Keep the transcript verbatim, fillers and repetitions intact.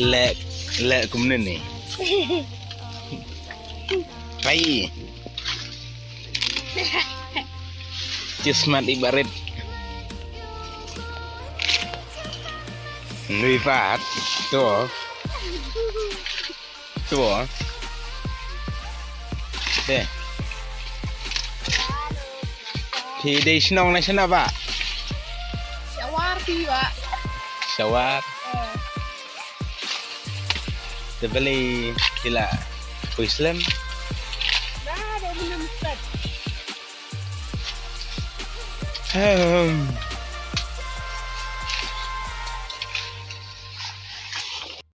Lek, lek kumne ni. Pai. Chismat ibarit. Nui fat. Tu. Tu. Deh. Phi dei shnong na shana ba? Shawar phi ba? Shawar. Te beli pila pui slem. Dah, dah belum start. Hmm.